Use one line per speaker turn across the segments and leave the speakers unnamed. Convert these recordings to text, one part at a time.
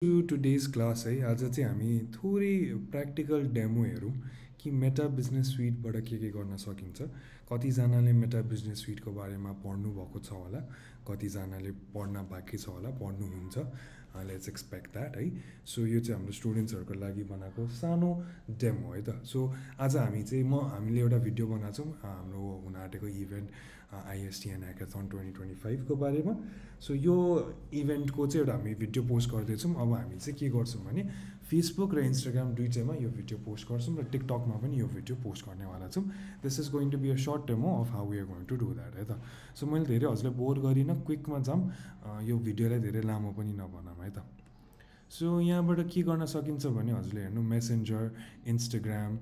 To today's class है आज चाहिँ हामी थोरै प्र्याक्टिकल डेमो हेरौँ कि मेटा बिजनेस सुइटबाट के गर्न सकिन्छ। कतिजनाले मेटा बिजनेस सुइटको बारेमा पढ्नुभएको छ होला, कतिजनाले पढ्न बाँकी छ होला, पढ्नुहुन्छ। लेट्स एक्सपेक्ट द्याट है। सो यो चाहिँ हाम्रो स्टुडेन्ट्सहरूको लागि बनाएको सानो डेमो है त। सो आज हामीले एउटा भिडियो बनाएको छौँ हाम्रो हुन आँटेको इभेन्ट आइएसटिएन ह्याकाथन 2025 को बारेमा। सो यो इभेन्टको चाहिँ एउटा हामी भिडियो पोस्ट गर्दैछौँ। अब हामी चाहिँ के गर्छौँ भने फेसबुक र इन्स्टाग्राम दुइटैमा यो भिडियो पोस्ट गर्छौँ र टिकटकमा पनि यो भिडियो पोस्ट गर्नेवाला छौँ। This is going to be a short demo of how we are going to do that है त। सो मैले धेरै हजुरलाई बोर गरिनँ, क्विकमा जाऊँ, यो भिडियोलाई धेरै लामो पनि नबनाऊँ है त। सो यहाँबाट के गर्न सकिन्छ भने हजुरले हेर्नु मेसेन्जर, इन्स्टाग्राम,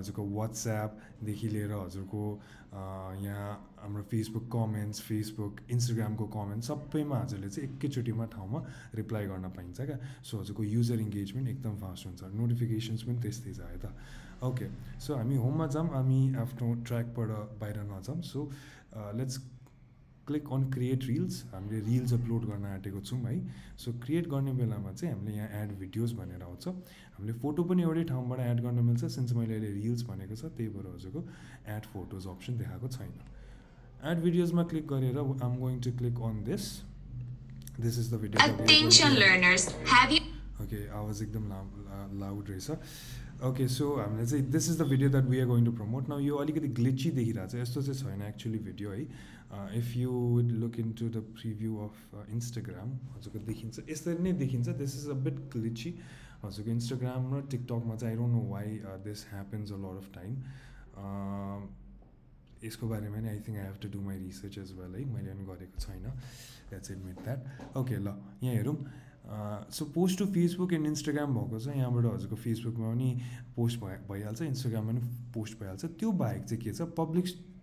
हजुरको वाट्सएपदेखि लिएर हजुरको यहाँ हाम्रो फेसबुक कमेन्ट्स, फेसबुक इन्स्टाग्रामको कमेन्ट सबैमा हजुरले चाहिँ एकैचोटिमा ठाउँमा रिप्लाई गर्न पाइन्छ क्या। सो हजुरको युजर इङ्गेजमेन्ट एकदम फास्ट हुन्छ, नोटिफिकेसन्स पनि त्यस्तै छ है त। ओके, सो हामी होममा जाऊँ, हामी आफ्नो ट्र्याकबाट बाहिर नजाऊँ। So let's click on create reels. हामीले रिल्स अपलोड गर्न आँटेको छौँ है। सो क्रिएट गर्ने बेलामा चाहिँ हामीले यहाँ एड भिडियोज भनेर आउँछ। हामीले फोटो पनि एउटै ठाउँबाट एड गर्न मिल्छ। सिन्स मैले अहिले रिल्स भनेको छ त्यही भएर हजुरको एड फोटोज अप्सन देखाएको छैन। एड भिडियोजमा क्लिक गरेर I'm going to click on this is the video.
Attention learners, have you
okay, आवाज एकदम लाउड रहेछ। ओके, सो हामीले चाहिँ this is the video that we are going to promote. Now यो अलिकति ग्लिची देखिरहेको छ, यस्तो चाहिँ छैन एक्चुअली भिडियो है। If you would look into the preview of Instagram हजुरको देखिन्छ, यसरी नै देखिन्छ। This is a bit glitchy. हजुरको इन्स्टाग्राम र टिकटकमा चाहिँ I don't know why this happens a lot of time. यसको बारेमा नि I think I have to do my research as well है, मैले पनि गरेको छैन, लेट्स एडमिट द्याट। ओके, ल यहाँ हेरौँ। So post to Facebook and Instagram भएको छ। यहाँबाट हजुरको फेसबुकमा पनि पोस्ट भइहाल्छ, इन्स्टाग्राममा पनि पोस्ट भइहाल्छ। त्यो बाहेक चाहिँ के छ,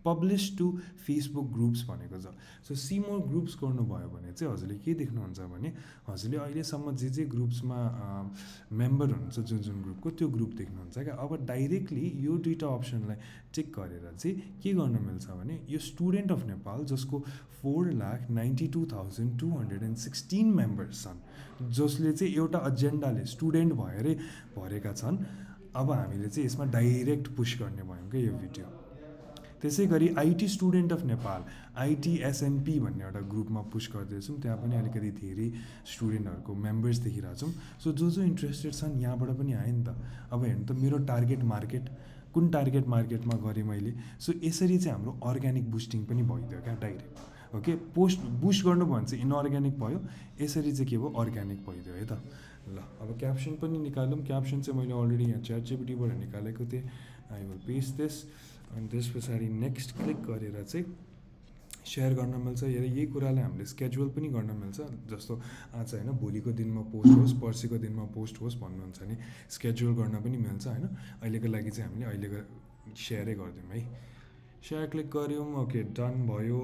पब्लिस टु फेसबुक ग्रुप्स भनेको छ। सो सी मोर ग्रुप्स गर्नुभयो भने चाहिँ हजुरले के देख्नुहुन्छ भने हजुरले अहिलेसम्म जे ग्रुप्समा मेम्बर हुनुहुन्छ जुन ग्रुपको, त्यो ग्रुप देख्नुहुन्छ क्या। अब डाइरेक्टली यो दुईवटा अप्सनलाई टिक गरेर चाहिँ के गर्न मिल्छ भने यो स्टुडेन्ट अफ नेपाल जसको 4,92,216 मेम्बर्स छन्, जसले चाहिँ एउटा एजेन्डाले स्टुडेन्ट भएरै भरेका छन्। अब हामीले चाहिँ यसमा डाइरेक्ट पुस गर्ने भयौँ क्या यो भिडियो। त्यसै गरी IT student of Nepal ITSNP भन्ने एउटा ग्रुपमा पुस गर्दैछौँ। त्यहाँ पनि अलिकति धेरै स्टुडेन्टहरूको मेम्बर्स देखिरहेको छौँ। सो जो इन्ट्रेस्टेड छन् यहाँबाट पनि आयो नि त। अब हेर्नु त मेरो टार्गेट मार्केट कुन टार्गेट मार्केटमा गरेँ मैले। सो यसरी चाहिँ हाम्रो अर्ग्यानिक बुस्टिङ पनि भइदियो क्या डाइरेक्ट। ओके, पोस्ट बुस्ट गर्नु भने चाहिँ इनअर्ग्यानिक भयो, यसरी चाहिँ के भयो अर्ग्यानिक भइदियो है त। ल अब क्याप्सन पनि निकालौँ। क्याप्सन चाहिँ मैले अलरेडी यहाँ च्याटजिपिटीबाट निकालेको थिएँ। आई विल पेस्ट दिस अनि त्यस पछाडि नेक्स्ट क्लिक गरेर चाहिँ सेयर गर्न मिल्छ। यही कुरालाई हामीले स्केड्युल पनि गर्न मिल्छ। जस्तो आज होइन भोलिको दिनमा पोस्ट होस्, पर्सिको दिनमा पोस्ट होस् भन्नुहुन्छ भने स्केड्युल गर्न पनि मिल्छ होइन। अहिलेको लागि चाहिँ हामीले अहिलेको सेयरै गरिदिउँ है। सेयर क्लिक गऱ्यौँ। ओके, डन भयो।